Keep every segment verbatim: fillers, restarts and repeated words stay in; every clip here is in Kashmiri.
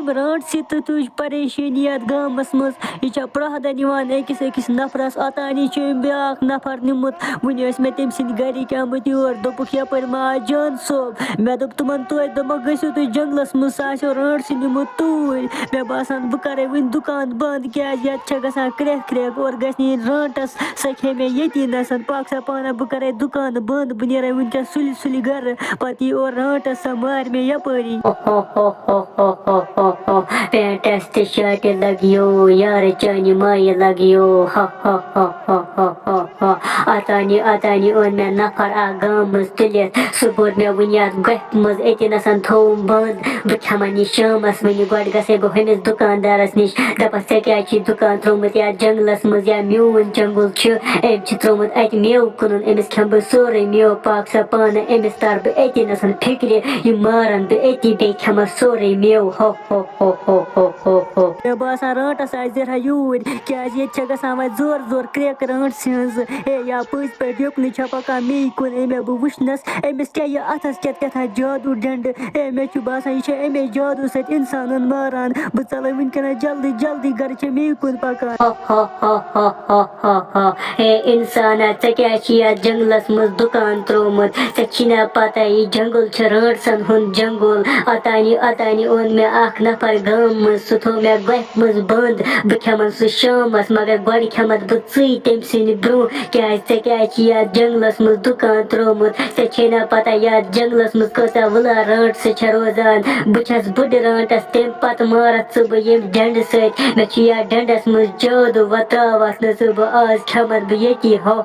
رانٛٹسٕے تہٕ تُج پریشٲنی یَتھ گامَس منٛز۔ یہِ چھےٚ پرٛٮ۪تھ دۄہ نِوان أکِس أکِس نفرَس۔ اوٚتانی چھُ أمۍ بیٛاکھ نفر نیوٗمُت۔ وٕنہِ ٲسۍ مےٚ تٔمۍ سٕنٛدۍ گَرِکۍ آمٕتۍ یور۔ دوٚپُکھ، "یَپٲرۍ ما آو جان صٲب؟" مےٚ دوٚپ تِمَن توتہِ، دوٚپمَکھ، "گٔژھِو تُہۍ جنٛگلَس منٛز، سُہ آسیو رانٛٹسٕے نیوٗمُت توٗرۍ۔" مےٚ باسان، بہٕ کَرَے وٕنہِ دُکان بنٛد، کیٛازِ یَتھ چھےٚ گژھان کرٛٮ۪کھ کرٛٮ۪کھ، اورٕ گژھِ نہٕ یِنۍ رانٛٹَس۔ سۄ کھیٚیہِ مےٚ ییٚتی نَسَن۔ پَکھ سا پانہ، بہٕ کَرَے دُکان بنٛد، بہٕ نیرَے وٕنکٮ۪س سُلہِ سُلہِ گَرٕ۔ پَتہٕ یی اورٕ رانٛٹَس، سۄ مارِ مےٚ یَپٲری۔ پینٹس تہٕ شاٹہِ لگیو، یارٕ چانہِ مایہِ لگیو۔ اوتانی، اوتانی اوٚن مےٚ نفر اکھ گامہٕ منٛز تُلِتھ۔ سُہ بوٚر مےٚ وٕنہِ یَتھ گۄپھِ منٛز، أتی نَسَن تھووُم بنٛد۔ بہٕ کھٮ۪مَن یہِ شامَس وٕنہِ، گۄڈٕ گژھَے بہٕ ہُمِس دُکاندارَس نِش، دَپَس، "ژےٚ کیٛازِ چھُے دُکان ترٛوومُت یَتھ جنٛگلَس منٛز، یا میون جنٛگُل چھُ، أمۍ چھُ ترٛوومُت اَتہِ مٮ۪وٕ کٕنُن، أمِس کھٮ۪مہٕ بہٕ سورُے مٮ۪وٕ، پاک سا پانہٕ، أمِس تَرٕ بہٕ أتی نَسَن فِکرِ، یہِ مارَن بہٕ أتی، بیٚیہِ کھٮ۪مَس سورُے مٮ۪وٕ۔" مےٚ باسان، رانٛٹَس آسہِ زِرہا یوٗرۍ، کیٛازِ ییٚتہِ چھےٚ گژھان وۄنۍ زورٕ زورٕ کرٛٮ۪کھ رانٛٹسہِ ہٕنٛز۔ ہے، یا پٔزۍ پٲٹھۍ یُکنُے چھےٚ پَکان مے کُن، أمۍ ہا بہٕ وٕچھنَس، أمِس کیٛاہ یہِ اَتھَس کٮ۪تھ کیٛاہ تھام جادوٗ ڈنٛڈٕ۔ ہے، مےٚ چھُ باسان، یہِ چھےٚ اَمے جادوٗ سۭتۍ اِنسانَن ماران۔ بہٕ ژَلَے وٕنکٮ۪نَس جلدی جلدی گَرٕ، چھےٚ مے کُن پَکان۔ ہے اِنسانا، ژےٚ کیٛازِ چھِ یَتھ جنٛگلَس منٛز دُکان ترٛوومُت؟ ژےٚ چھی نا پَتہ، یہِ جنٛگُل چھُ رانٛٹسَن ہُنٛد جنٛگُل۔ اوٚتانی، اوٚتانی اوٚن مےٚ اَکھ نفر گامہٕ منٛز، سُہ تھوٚو مےٚ گۄپھِ منٛز بنٛد۔ بہٕ کھٮ۪مَن سُہ شامَس، مگر گۄڈٕ کھٮ۪مَتھ بہٕ ژٕے تٔمۍ سٕنٛدِ برٛونٛہہ، کیٛازِ ژےٚ کیٛازِ چھِ یَتھ جنٛگلَس منٛز دُکان ترٛوومُت؟ ژےٚ چھے نا پَتہ، یَتھ جنٛگلَس منٛز کۭژاہ وٕلا رانٛٹسہٕ چھےٚ روزان؟ بہٕ چھَس بٕڈٕ رانٛٹَس، تَمہِ پَتہٕ مارَتھ ژٕ بہٕ ییٚمہِ ڈنٛڈٕ سۭتۍ۔ مےٚ چھُ یَتھ ڈنٛڈَس منٛز جادوٗ، وۄنۍ ترٛاوَتھ نہٕ ژٕ بہٕ آز، کھٮ۪مَتھ بہٕ ییٚتی۔ ہو۔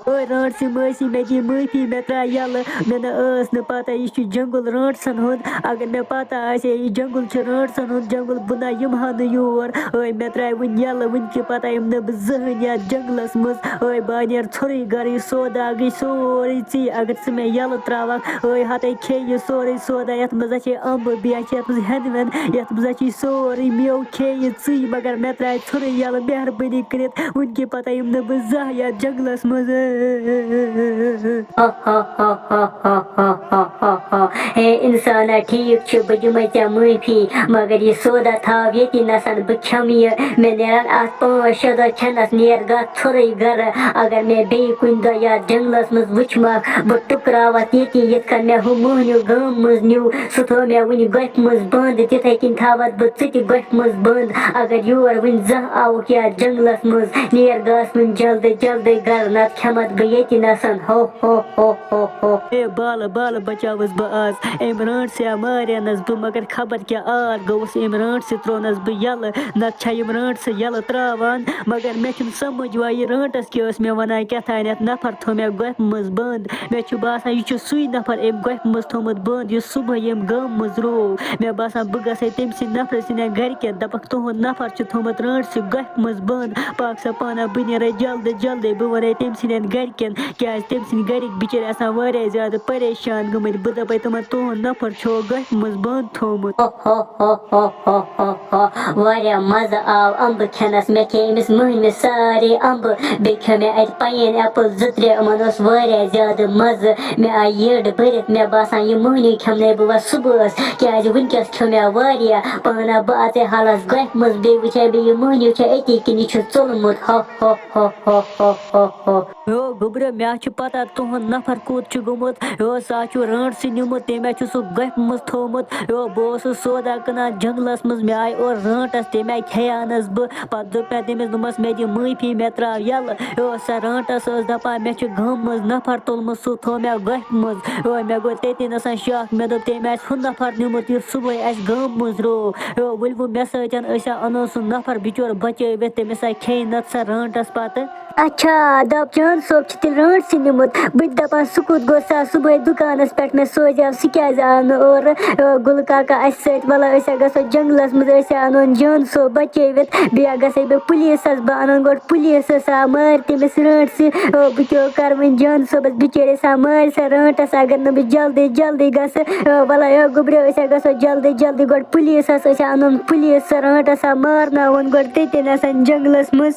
اوے رانٛٹسٕے مٲسی، مےٚ دِ معٲفی، مےٚ ترٛاو یَلہٕ۔ مےٚ نہ ٲس نہٕ پَتہ یہِ چھُ جنٛگُل رانٛٹسَن ہُنٛد۔ اگر مےٚ پَتہ آسہِ ہے یہِ جنٛگُل چھُ رانٛٹسَن ہُنٛد جنٛگُل، بہٕ نہ یِمہٕ ہا نہٕ یور۔ اوے مےٚ ترٛاوِ وٕنہِ یَلہٕ، وٕنہِ کہِ پَتہ یِمہٕ نہٕ بہٕ زٕہٕنۍ یَتھ جنٛگلَس منٛز۔ اوے بہٕ ہا نیرٕ ژھوٚرُے گَرٕ، یہِ سودا گٔے سورُے ژٕے۔ اگر ژٕ مےٚ یَلہٕ ترٛاوَکھ، اوے ہَتَے کھے یہِ سورُے سودا، یَتھ منٛز ہا چھے اَمبہٕ، بیٚیہِ ہا چھِ یَتھ منٛز ہٮ۪نٛد وٮ۪نٛد، یَتھ منٛز ہا چھِ یہِ سورُے مٮ۪وٕ کھے یہِ ژٕے، مگر مےٚ ترٛاوِ ژھوٚرُے یَلہٕ، مہربٲنی کٔرِتھ۔ وٕنہِ کہِ پَتہ یِمہٕ نہٕ بہٕ زانٛہہ یَتھ جنٛگلَس منٛز۔ ہے اِنسانا، ٹھیٖک چھُ، بہٕ دِمَے ژےٚ معٲفی، مگر یہِ سودا تھاو ییٚتی نَسَن، بہٕ کھٮ۪مہٕ یہِ۔ مےٚ نیرَن اَتھ پانٛژھ شےٚ دۄہ کھٮ۪نَس، نیر گژھ ژھوٚرُے گَرٕ۔ اگر مےٚ بیٚیہِ کُنہِ دۄہ یَتھ جنٛگلَس منٛز وٕچھمَکھ، بہٕ ٹُکراوَتھ ییٚتی، یِتھ کٔنۍ مےٚ ہُہ موہنیوٗ گامہٕ منٛز نیوٗ، سُہ تھوٚو مےٚ وٕنہِ گۄپھِ منٛز بنٛد، تِتھَے کٔنۍ تھاوَتھ بہٕ ژٕ تہِ گۄپھِ منٛز بنٛد۔ اگر یور وٕنہِ زانٛہہ آوُکھ یَتھ جنٛگلَس منٛز، نیر گژھ وٕنہِ جلدی جلدی گَرٕ، نَتہٕ کھٮ۪مَتھ بہٕ ییٚتی نَسَن۔ ہو، ہو، ہو، ہو، ہو۔ اے بالہٕ، بالہٕ بچاوُس بہٕ آز۔ أمۍ رانٛٹسہِ مارینَس بہٕ، مگر خبر کیٛاہ آر گوٚوُس۔ أمۍ رانٛٹسہِ ترٛوونَس بہٕ یَلہٕ، نَتہٕ چھا یِم رانٛٹسہٕ یَلہٕ ترٛاوان؟ مگر مےٚ چھُنہٕ سَمٕجھ یِوان، یہِ رانٛٹَس کیٛاہ ٲس مےٚ وَنان، کیٛاہ تانٮ۪تھ نفر تھوٚو مےٚ گۄپھِ منٛز بنٛد۔ مےٚ چھُ باسان، یہِ چھُ سُے نفر، أمۍ گۄپھِ منٛز تھوٚومُت بنٛد، یُس صُبحٲے ییٚمۍ گامہٕ منٛز روو۔ مےٚ باسان، بہٕ گژھٕ ہے تٔمۍ سٕنٛدِ نفرٕ سٕنٛدٮ۪ن گرِکٮ۪ن، دَپَکھ، تُہُنٛد نفر چھُ تھوٚومُت رانٛٹسہِ گۄپھِ منٛز بنٛد۔ پاک سا پانہ، بہٕ نیرے جلدی جلدی، بہٕ وَنَے تٔمۍ سٕنٛدٮ۪ن گَرِکٮ۪ن، کیٛازِ تٔمۍ سٕنٛدۍ گَرِکۍ بِچٲرۍ آسان واریاہ زیادٕ پریشان گٔمٕتۍ۔ بہٕ دَپَے تِمَن، تُہُنٛد نفر چھُ گۄپھِ منٛز بنٛد تھوٚومُت۔ واریاہ مَزٕ آو اَمبہٕ کھٮ۪نَس۔ مےٚ کھے أمِس مٔہنِوِس سارے اَمبہٕ، بیٚیہِ کھیوٚو مےٚ اَتہِ پایِن ایپٕل زٕ ترٛےٚ، یِمَن اوس واریاہ زیادٕ مَزٕ۔ مےٚ آیہِ یٔڈ بٔرِتھ، مےٚ باسان، یہِ مٔہنِو کھٮ۪مہٕ نَے بہٕ وۄنۍ صُبحَس، کیٛازِ وٕنکٮ۪س کھیوٚو مےٚ واریاہ۔ پانہ بہٕ اَژَے حالَس گۄپھِ منٛز، بیٚیہِ وٕچھے بہٕ یہِ مٔہنِو چھا أتی کِنہٕ یہِ چھُ ژوٚلمُت۔ ہا، ہا، ہا، ہا، ہا، ہا، ہا۔ ہیو گوٚبرِ، مےٚ ہا چھُ پتہ تُہُنٛد نفر کوٚت چھُ گوٚمُت۔ ہیو سُہ ہا چھُ رانٛٹسٕے نیوٗمُت، تٔمۍ ہا چھُ سُہ گۄپھِ منٛز تھوٚومُت۔ ہیو بہٕ اوسُس سودا کٕنان جنٛگلَس منٛز، مےٚ آیہِ اورٕ رانٛٹَس، تٔمۍ آیہِ کھیٚیاونَس بہٕ۔ پَتہٕ دوٚپ مےٚ تٔمِس، دوٚپمَس، "مےٚ دِ معٲفی، مےٚ ترٛاو یَلہٕ۔" ییٚلہِ سۄ رانٛٹَس ٲس دَپان، "مےٚ چھُ گامہٕ منٛز نفر تُلمُت، سُہ تھوٚو مےٚ گۄپھِ منٛز۔" ییٚلہِ مےٚ گوٚو تٔتی نَسَن شَک، مےٚ دوٚپ، "تٔمۍ آسہِ ہُہ نفر نیوٗمُت، یُس صُبحٲے اَسہِ گامہٕ منٛز روو۔" ییٚلہِ وۄنۍ گوٚو مےٚ سۭتۍ، أسۍ ہا اَنو سُہ نفر بِچور بَچٲوِتھ، تٔمِس ہا کھیٚیہِ نَتہٕ سۄ رانٛٹَس پَتہٕ۔ اچھا، دَپ جان صٲب چھُ تیٚلہِ رانٛٹسٕے نیوٗمُت۔ بہٕ تہِ دَپان، سُہ کوٚت گوٚو؟ سُہ ہا صُبحٲے دُکانَس پٮ۪ٹھ مےٚ سوزیو، سُہ کیٛازِ آو نہٕ اورٕ؟ آ، گُلہٕ کاکا اَسہِ سۭتۍ، وَلہٕ أسۍ ہا گژھو جنٛگلَس منٛز، أسۍ ہا اَنون جان صٲب بَچٲوِتھ، بیٚیہِ ہا گژھے بہٕ پُلیٖسَس، بہٕ اَنون گۄڈٕ پُلیٖسَس، آ، مارِ تٔمِس رانٛٹسٕے۔ آ، بہٕ کیٛاہ کَرٕ وۄنۍ جان صٲبَس بِچٲرِس، آ، مارِ سۄ رانٛٹَس، اگر نہٕ بہٕ جلدی جلدی گژھٕ۔ آ، وَلہٕ، آ، گوٚبریو، أسۍ ہا گژھو جلدی جلدی گۄڈٕ پُلیٖسَس، أسۍ ہا اَنون پُلیٖس سۄ رانٛٹَس، آ، مارناوون گۄڈٕ تٔتٮ۪ن آسان جنٛگلَس منٛز۔